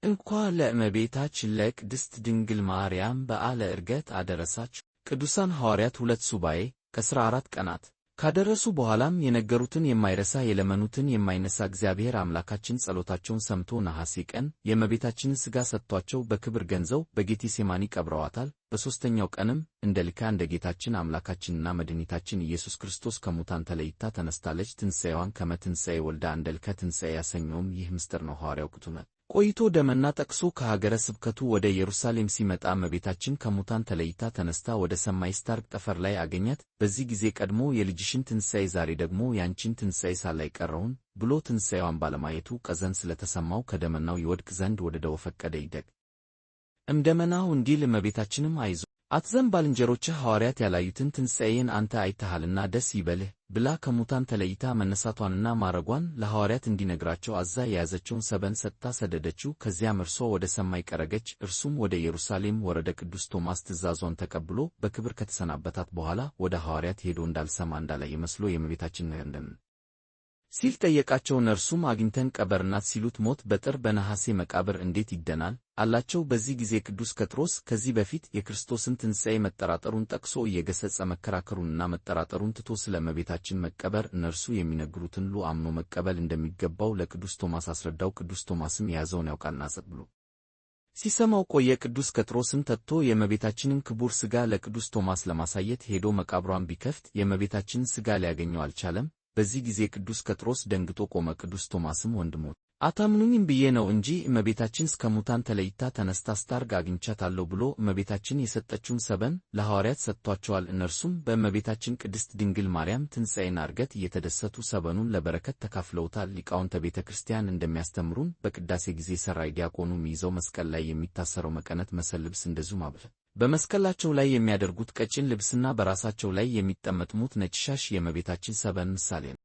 እንኳን ለእመቤታችን ለቅድስት ድንግል ማርያም በዓለ ዕርገት አደረሳችሁ። ቅዱሳን ሐዋርያት 2 ሱባዔ ከ14 ቀናት ካደረሱ በኋላም የነገሩትን የማይረሳ የለመኑትን የማይነሳ እግዚአብሔር አምላካችን ጸሎታቸውን ሰምቶ ነሐሴ ቀን የእመቤታችንን ሥጋ ሰጥቷቸው በክብር ገንዘው በጌቴሴማኒ ቀብረዋታል። በሦስተኛው ቀንም እንደ ልካ እንደ ጌታችን አምላካችንና መድኃኒታችን ኢየሱስ ክርስቶስ ከሙታን ተለይታ ተነስታለች። ትንሣኤዋን ከመ ትንሣኤ ወልዳ እንደ ልከ ትንሣኤ ያሰኘውም ይህ ምስጢር ነው። ሐዋርያው ቅቱነ ቆይቶ ደመና ጠቅሶ ከሀገረ ስብከቱ ወደ ኢየሩሳሌም ሲመጣ እመቤታችን ከሙታን ተለይታ ተነስታ ወደ ሰማይ ስታርግ ጠፈር ላይ አገኛት። በዚህ ጊዜ ቀድሞ የልጅሽን ትንሣኤ ዛሬ ደግሞ ያንቺን ትንሣኤ ሳላይ ቀረውን ብሎ ትንሣኤዋን ባለማየቱ ቀዘን ስለተሰማው ከደመናው ይወድቅ ዘንድ ወደደው ፈቀደ። ይደግ እምደመናሁ እንዲል እመቤታችንም አይዞ አትዘን፣ ባልንጀሮችህ ሐዋርያት ያላዩትን ትንሣኤን አንተ አይተሃልና ደስ ይበልህ ብላ ከሙታን ተለይታ መነሳቷንና ማረጓን ለሐዋርያት እንዲነግራቸው አዛ የያዘችውን ሰበን ሰጥታ ሰደደችው። ከዚያም እርሷ ወደ ሰማይ ቀረገች፣ እርሱም ወደ ኢየሩሳሌም ወረደ። ቅዱስ ቶማስ ትእዛዟን ተቀብሎ በክብር ከተሰናበታት በኋላ ወደ ሐዋርያት ሄዶ እንዳልሰማ እንዳላየ መስሎ የእመቤታችን ሲል ጠየቃቸው። እነርሱም አግኝተን ቀበርናት ሲሉት ሞት በጥር በነሐሴ መቃብር እንዴት ይደናል አላቸው። በዚህ ጊዜ ቅዱስ ጴጥሮስ ከዚህ በፊት የክርስቶስን ትንሣኤ መጠራጠሩን ጠቅሶ እየገሰጸ መከራከሩንና መጠራጠሩን ትቶ ስለ እመቤታችን መቀበር እነርሱ የሚነግሩትን ሁሉ አምኖ መቀበል እንደሚገባው ለቅዱስ ቶማስ አስረዳው። ቅዱስ ቶማስም የያዘውን ያውቃልና ጸጥ ብሎ ሲሰማው ቆየ። ቅዱስ ጴጥሮስም ተጥቶ የእመቤታችንን ክቡር ሥጋ ለቅዱስ ቶማስ ለማሳየት ሄዶ መቃብሯን ቢከፍት የእመቤታችንን ሥጋ ሊያገኘው አልቻለም። በዚህ ጊዜ ቅዱስ ጴጥሮስ ደንግጦ ቆመ። ቅዱስ ቶማስም ወንድሞች አታምኑኝም ብዬ ነው እንጂ እመቤታችን እስከ ሙታን ተለይታ ተነስታ ስታርግ አግኝቻታለሁ ብሎ እመቤታችን የሰጠችውን ሰበን ለሐዋርያት ሰጥቷቸዋል። እነርሱም በእመቤታችን ቅድስት ድንግል ማርያም ትንሣኤና ዕርገት እየተደሰቱ ሰበኑን ለበረከት ተካፍለውታል። ሊቃውንተ ቤተ ክርስቲያን እንደሚያስተምሩን በቅዳሴ ጊዜ ሰራይ ዲያቆኑ የሚይዘው መስቀል ላይ የሚታሰረው መቀነት መሰል ልብስ እንደዚሁም አብለ በመስቀላቸው ላይ የሚያደርጉት ቀጭን ልብስና በራሳቸው ላይ የሚጠመጥሙት ነጭ ሻሽ የእመቤታችን ሰበን ምሳሌ ነው።